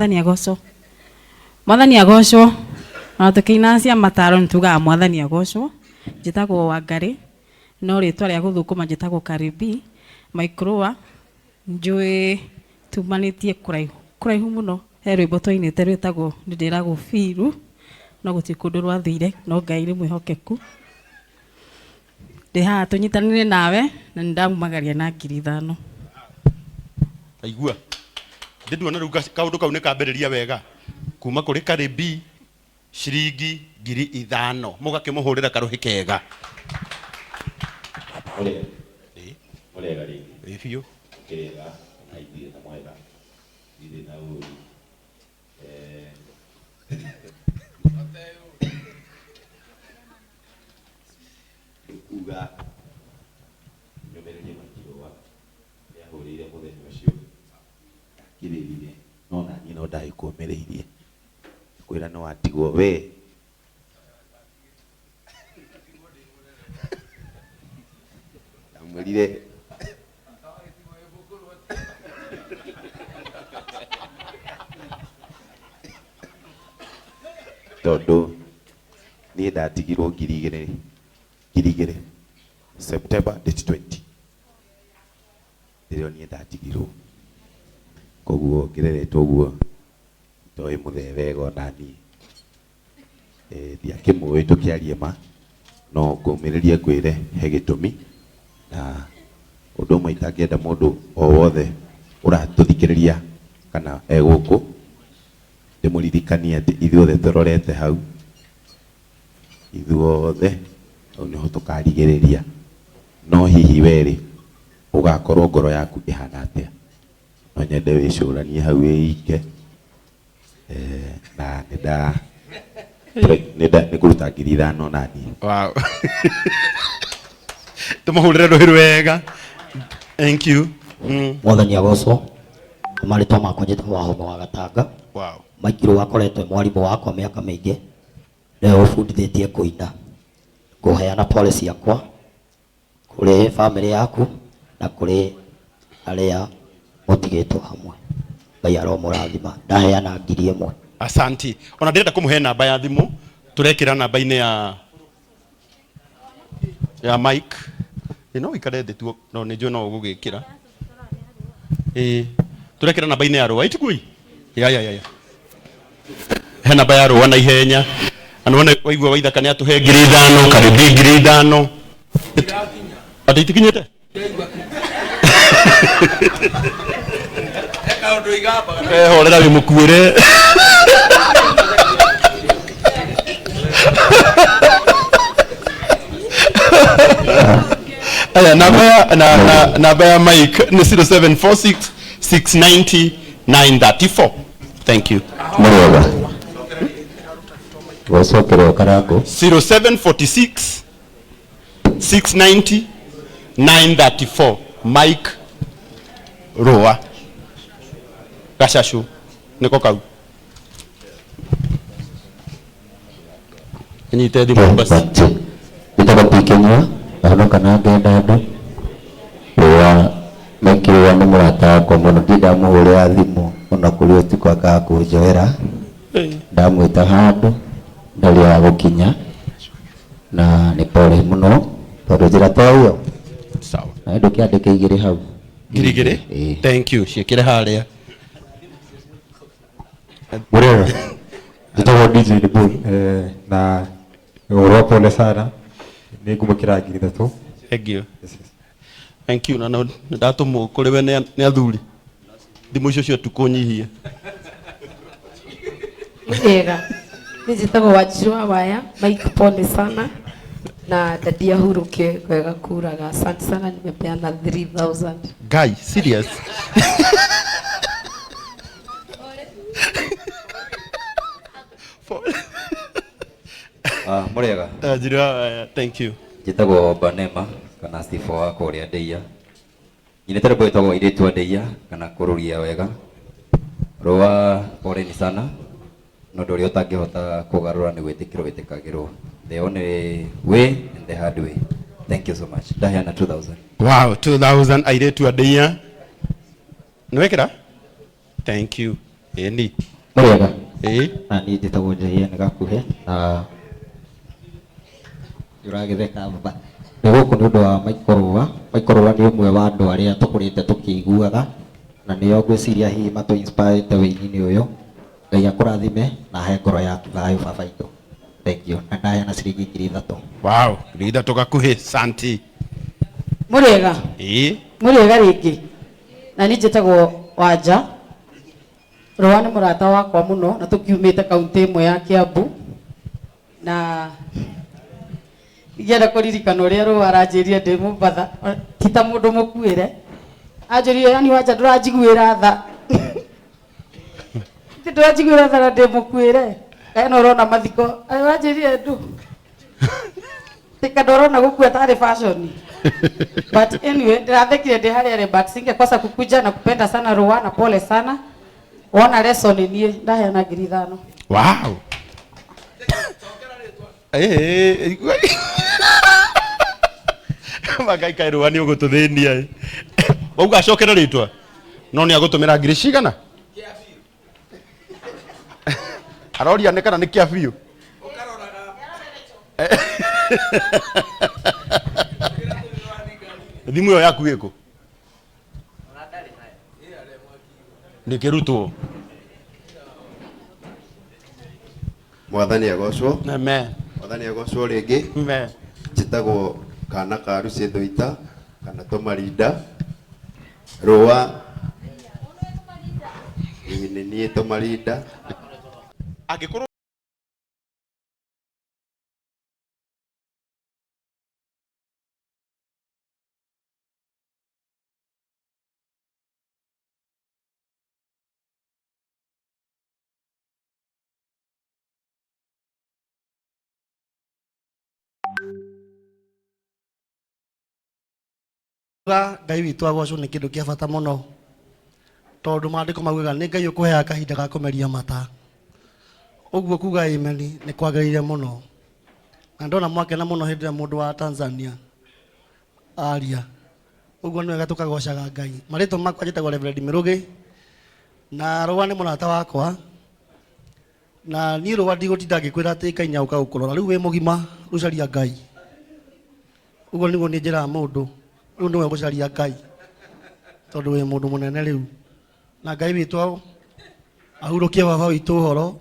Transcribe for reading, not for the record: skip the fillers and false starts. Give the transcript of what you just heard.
Mwathani agocwo. Mwathani agocwo. Ona tũkĩina cia mataro nĩ tugaga Mwathani agocwo. Njĩtagwo Wangarĩ, no rĩtwa rĩa gũthũkũma njĩtagwo Karibi. Mike Rũa, njũĩ tumanĩtie kũraihu, kũraihu mũno. He rwĩmbo twainĩte rwĩtagwo nĩ ndĩragwo biru, no gũtirĩ kũndũ rwathire, no Ngai nĩ mwĩhokeku. Ndĩ haha tũnyitanĩre nawe na nĩ ndamumagaria na 5,000. Aigua. Ndĩ nduona rĩu kaũndũ kau nĩ kambĩrĩria wega. Kuma kũrĩ Karibi ciringi 5,000. Mũgakĩmũhũrĩra karũhĩ kega. Mũrĩega. Mũrĩega rĩngĩ. Ĩ biũ. Kĩrĩega na ithuĩ na mwega. Ndirĩ na ũru. Kuga nyũmĩrĩrie Mike Rũa nĩahũrĩire mũthenya ũcio ndakirĩrire no naniĩ no ndagĩkũmĩrĩirie kwĩra nĩ watigwo we. Ndamwĩrire tondũ niĩ ndatigirwo ngiri igĩrĩ ngiri igĩrĩ September date 20 nĩrĩo niĩ ndatigirwo, koguo ngĩreretwo ũguo ndoĩ mũthee wega ona niĩ. Ndiakĩmũĩ tũkĩarie ma, no ngũmĩrĩrie ngwĩre he gĩtũmi, na ũndũ ũmwe itangĩenda mũndũ o wothe ũratũthikĩrĩria kana e gũkũ, ndĩmũririkanie atĩ ithuothe tũrorete hau, ithuothe hau nĩho tũkarigĩrĩria. No hihi we rĩ, ũgakorwo ngoro yaku ĩhana atĩa? No nyende wĩcũranie hau wĩike, na nĩnda nĩnda nĩngũruta 5,000 naniĩ. Wow. Tũmũhũrĩre rũhĩ rwega. Thank you. Mwathani agocwo. Marĩtwa makwa njĩtagwo Wahoma wa Gatanga. Wow. Mike Rũa akoretwo e mwarimũ wakwa mĩaka mĩingĩ, nĩwe ũbundithĩtie kũina. Ngũheana pole ciakwa kũrĩ bamĩrĩ yaku na kũrĩ arĩa mũtigĩtwo hamwe. Ngai aromũrathima. Ndaheana 1,000. Asanti. Ona ndĩrenda kũmũhe namba ya thimũ, tũrekĩra namba-inĩ ya Mike. Ĩ, no ũikare thĩ tu, no nĩ njũĩ no ũgũgĩkĩra. Ĩ, tũrekĩra namba-inĩ ya Rũa, ĩtikuo? Ya, ya, ya, ya. He namba ya Rũa na ihenya. Na nĩwona waigua Waithaka nĩ atũhe 5,000, Karibi 5,000. Atĩ itikinyĩte? Ehorera wĩ mũkuĩre. Aya, namba ya na, na, namba ya Mike nĩ 0746 690 934. Thank you. Mũrĩega. Gũcokerwo Karangũ. 0746 690 934 Mike Rũa Gacacũ nĩko kau. Nyite thimũ basi. Njĩtagwo P Kĩnyua, ndahonoka na ngenda andũ. Rũa, Mike Rũa nĩ mũrata wakwa mũno, ndirĩ ndamũhũrĩra thimũ ona kũrĩ ũtukũ akaga kũnjoera. Ndamwĩta handũ ndarĩ wa gũkinya, na nĩ pole mũno tondũ njĩra to ĩyo. Sawa. Na ndũkĩandĩke igĩrĩ hau. 2,000? Ĩĩ. Thank you. Ciĩkĩre harĩa. Mũrĩega. Njĩtagwo DJ Dibul, na ũhoro wa pole sana. Nĩ ngũmũkĩra 3,000. Thank you. Yes, yes. Thank you. Na nĩ ndatũmwo kũrĩ we nĩ athuri. Thimũ icio cia ũtukũ nyihie. Wega. Niĩ njĩtagwo Wanjiru wa Waya, Mike pole sana. Na dadi ahuruke wega kuraga. Asante sana, nimepeana 3000. Guy, serious? Mũrĩega. Wanjiru wa Waya, thank you. Njĩtagwo Banema kana Steve wa kũrĩa Ndeia. Nyinĩte rwĩmbo rwĩtagwo Airĩtu a Ndeia kana Kũrũria Wega. Rũa poleni sana, no ũndũ ũrĩa ũtangĩhota kũgarũra nĩ gwĩtĩkĩrwo wĩtĩkagĩrwo. The only way and the hard way. Thank you so much. Ndaheana 2000. Wow, 2000 airĩtu a Ndeia. Nĩwekĩra? Thank you. Ĩni. Mũrĩega. Ĩĩ. Na niĩ njĩtagwo Njahia nĩ gakuhĩ na ũragĩtheka baba. Nĩ gũkũ nĩ ũndũ wa Michael Rũa. Michael Rũa nĩ ũmwe wa andũ arĩa tũkũrĩte tũkĩiguaga na nĩo ngwĩciria hihi matũ inspire wĩini-inĩ ũyũ. Ngai akũrathime na ahe ngoro yaku thayũ baba itũ. Thank you. Na ndaheana ciringi 3,000. Wow, 3,000 gakuhĩ santi. Mũrĩega. Ĩĩ. Mũrĩega rĩngĩ. Na niĩ njĩtagwo Wanja. Rũa nĩ mũrata wakwa mũno na tũkiumĩte kaunti ĩmwe ya Kiambu. Na ingĩenda kũririkana ũrĩa Rũa aranjĩrire ndĩ Mombatha, ti ta mũndũ mũkuĩre. Anjĩrire, yani Wanja ndũranjiguĩra tha. Ti ndũranjiguĩra tha na ndĩ mũkuĩre. Kana ũrona mathiko, wanjĩrire ndũ. Tika ndũrona gũkua tarĩ fashion. But anyway, ndĩrathekire ndĩ harĩa rĩ, but singekosa kukuja na kupenda sana Rũa na pole sana. Wona lesson niĩ ndaheana 5,000. Wow. Eh, Magai kaĩ Rũa nĩ ũgũtũthĩnia ĩ. Wauga acokere rĩtwa no nĩ agũtũmĩra ngiri cigana? Aroria nĩ kana nĩ kĩa biũ. Thimũ ĩyo yaku ĩkũ? Ndĩkĩrutwo. Mwathani agocwo. Amen. Mwathani agocwo rĩngĩ. Amen. Njĩtagwo kana ka Lucy Thuita kana Tũmarinda. Rũa Ĩĩ nĩ niĩ Tũmarinda. Angĩkorwo Ngai witũ agocwo nĩ kĩndũ kĩa bata mũno tondũ maandĩko maugaga nĩ Ngai ũkũheaga kahinda ga kũmeria mata. Ũguo kuga amen nĩ kwagĩrĩire mũno. Na ndona mwakena mũno hĩndĩ ĩrĩa mũndũ wa Tanzania aria. Ũguo nĩ wega tũkagocaga Ngai. Marĩtwa makwa njĩtagwo Reverend Mĩrũgĩ na Rũa nĩ mũrata wakwa. Na niĩ Rũa ndigũtinda ngĩkwĩra atĩ Ngai nĩagũka gũkũrora. Rĩu wĩ mũgima, rĩu caria Ngai. Ũguo nĩguo niĩ njĩraga mũndũ, rĩu nĩwe gũcaria Ngai tondũ wĩ mũndũ mũnene rĩu. Na Ngai witũ ahurũkie baba witũ ũhoro.